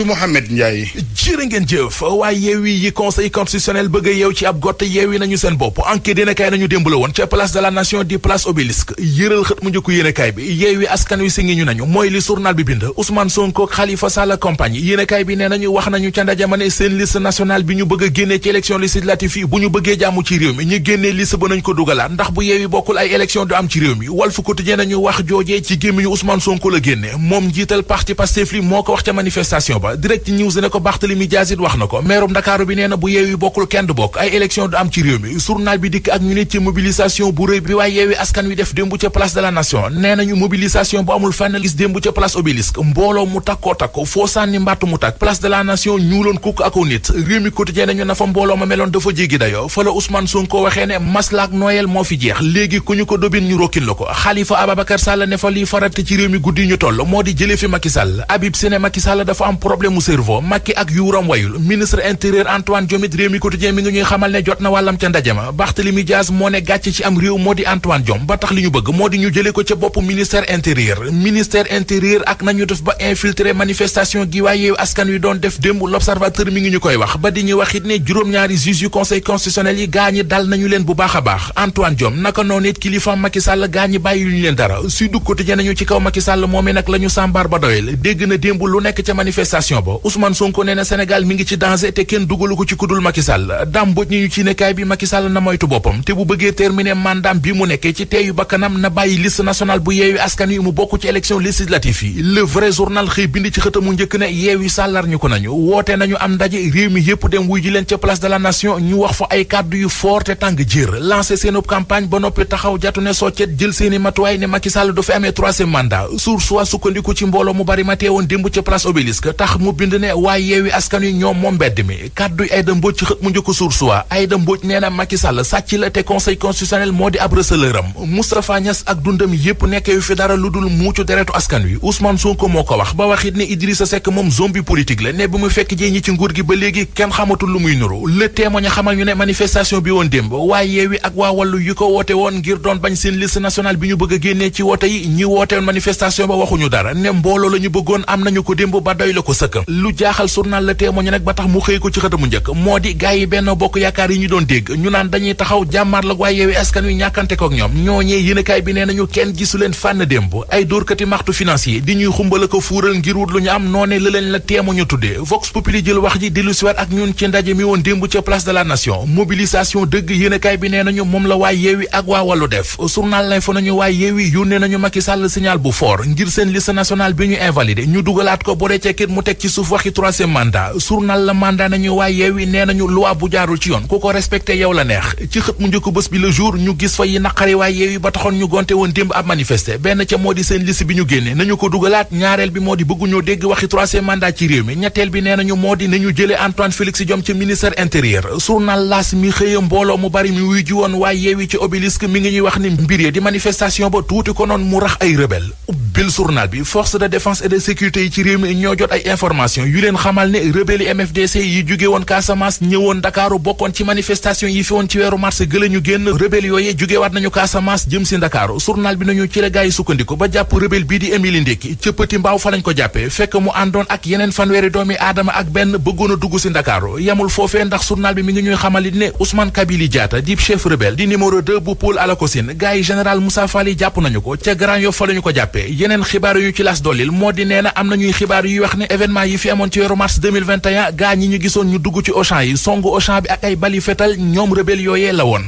Mouhamed NDIAYE. jërë ngeen jëf waaye yeewi yi conseil constitutionnel bëgg a yeew ci ab gott yeewi nañu seen bopp enquête yéenekaay nañu démb la woon ca place de la nation di place Obélisque yëral xët mu njëkku yéenekaay bi yeewi askan wi si ngi ñu nañu mooy li journal bi bind Ousmane Sonko ak Khalifa Sall compagnie yéenekaay bi nee nañu wax nañu ca ndaje ma ne seen liste nationale bi ñu bëgg a génnee ci élection législative yi bu ñu bëggee jàmm ci réew mi ñu génnee liste ba nañ ko dugalaat ndax bu yeewi bokkul ay élection du am ci réew mi Walf Quotidien nañu wax joojee ci gémmiñu Ousmane Sonko la génne moom njiital parti Pastef li moo ko wax ca manifestation ba Direct News ne ko Barthélémy Dias it wax na ko meerum Ndakaaru bi nee na bu yeewi bokkul kenn du bokk ay élection du am ci réew mi journal bi dikk ak ñu nit ci mobilisation bu rëy bi waaye yeewi askan wi def démb ca place de la nation nee nañu mobilisation bu amul fenn gis démb ca place Obélisque mbooloo mu takkoo takko foo sànni mbàtt mu takk place de la nation ñuuloon kukk ako nit réew mi quotidien nañu na fa mbooloo ma meloon dafa jéggi dayo fa la Ousmane Sonko waxee ne maslaak Noël moo fi jeex léegi ku ñu ko dobin ñu rokkin la ko Khalifa Ababacar Sall ne fa liy farate ci réew mi guddi ñu toll moo di jëlee fi Macky Sall Habib Sy ne Macky Sall dafa am problème mu cerveau Macky ak yuuram wayul ministre intérieur Antoine Diome it réew mi quotidien mi ngi ñuy xamal ne jot na wàllam ca ndaje ma Barthélémy Dias moo ne gàcc ci am réew moo di Antoine Diome ba tax li ñu bëgg moo di ñu jëlee ko ca bopp ministère intérieur ak nañu def ba infiltrer manifestation gi waaye askan wi doon def démb l'observateur mi ngi ñu koy wax ba di ñu wax it ne juróom-ñaari juge yu conseil constitutionnel yi gaañi dal nañu leen bu baax a baax Antoine Diome naka noonu it kilifa Macky Sall gaañi bàyyi lu ñu leen dara Sud Quotidien nañu ci kaw Macky Sall moomee nag la ñu sàmbaar ba doyel dégg na démb lu nekk ca manifestation ba Ousmane Sonko nee na Sénégal mi ngi ci danger te kenn dugalu ko ci kudul Macky Sall damboj ñi ñu ci nekkaay bi Macky Sall na moytu boppam te bu bëggee terminer mandat bi mu nekkee ci teeyu bakkanam na bàyyi liste nationale bu yeewi askan wi mu bokk ci élection législative yi le vrai journal xëy bind ci xëtamu njëkk ne yeewi sàllar ñu ko nañu woote nañu am ndaje réew mi yépp dem wuy ji leen ca place de la nation ñu wax fa ay kàddu yu fort te tàng jër lancé seenub campagne ba noppi taxaw jatu ne soccet jël seeni matuwaay ne Macky Sall du fi amee troisième mandat source sukkandiku ci mbooloo mu bari ma teewoon démb ca place Obélisque tax mu bind ne waaye yeewi askan wi ñoom moom mbedd mi kàdduy Aïda Mbodj ci xët mu njëkk source wa Aïda Mbodj nee na Macky Sall sàcc la te conseil constitutionnel moo di ab receleuram Moustapha Niass ak dundam yépp nekkeyu fi dara lu dul muucu deretu askan wi Ousmane Sonko moo ko wax ba waxit ne Idrissa Seck moom zombie politique la ne bu mu fekk jee ñi ci nguur gi ba léegi kenn xamatul lu muy nuru le témoin xamal ñu ne manifestation bi woon démb waaye yeewi ak waa wàllu yu ko woote woon ngir doon bañ seen liste nationale bi ñu bëgg a génnee ci woote yi ñi woote woon manifestation ba waxuñu dara ne mbooloo la ñu bëggoon am nañu ko démb ba doy la ko sëkk lu jaaxal journal le témoin nag ba tax mu xëy ko ci xëtamu njëkk moo di gaay yi Benno Bokk Yaakaar yi ñu doon dégg ñu naan dañuy taxaw jàmmaar la waaye yeewi askan wi ñàkkante ko ak ñoom ñooñee yéenekaay bi nee nañu kenn gisu leen fànn démb ay dóorkati maxtu financier di ñuy xumbala ko fuural ngir wut lu ñu am noone la leen la teemu ñu tuddee Vox Populi jël wax ji dellu siwaat ak ñun ci ndaje mi woon démb ca place de la nation mobilisation dëgg yéenekaay bi nee nañu moom la waay yeewi ak waa wàllu def journal lay fa nañu waay yeewi yónnee nañu Macky Sall signal bu fort ngir seen liste nationale bi ñu invalidé ñu dugalaat ko boo dee cekkit mu teg ci suuf waxi troisième mandat journal la mandat nañu waay yeewi nee nañu loi bu jaarul ci yoon ku ko respecté yow la neex ci xët mu njëkk bés bi le jour ñu gis fa yi naqari waay yeewi ba taxoon ñu gonte woon démb ab manifester benn ca moo di seen liste bi ñu génne nañu ko dugalaat ñaareel bi moo di bëgguñoo dégg waxi troisième mandat ci réew mi ñetteel bi nee nañu moo di nañu jëlee Antoine Félix Diome ci ministère intérieur journal L'As mi xëya mbooloo mu bari mi wuy ji woon waay yeewi ci Obélisque mi ngi ñuy wax ni mbir yi di manifestation ba tuuti ko noon mu rax ay rebelle bil journal bi force de défense et de sécurité yi ci réew mi ñoo jot ay information yu leen xamal ne rebelle yi MFDC yi jóge woon Casamance ñëwoon Dakaaru bokkoon ci manifestation yi fi woon ci weeru mars gëla ñu génn rebelle yooyee jógewaat nañu Casamance jëm si Dakaaru journal bi nañu ci la gaa yi sukkandiku ba jàpp rebelle bii di Émile Ndéki ca Petit Mbaaw fa lañ ko jàppee fekk mu àndoon ak yeneen fanweeri doomi aadama ak benn bëggoon a dugg si Dakaaru yamul foofee ndax journal bi mi ngi ñuy xamalit ne Ousmane Kabili Diatta di chef rebelle di numéro 2 bu pôle Alakosine gaa yi général Moussa Fall yi jàpp nañu ko ca Grand Yoff fa lañu ko jàppee yeneen xibaar yu ci las dollil moo di nee na am nañuy xibaar yuy wax ne événement yi fi amoon ci weeru mars 2021 gaa ñi ñu gisoon ñu dugg ci Auchan yi songu Auchan bi ak ay bali fetal ñoom rebelle yooyee la woon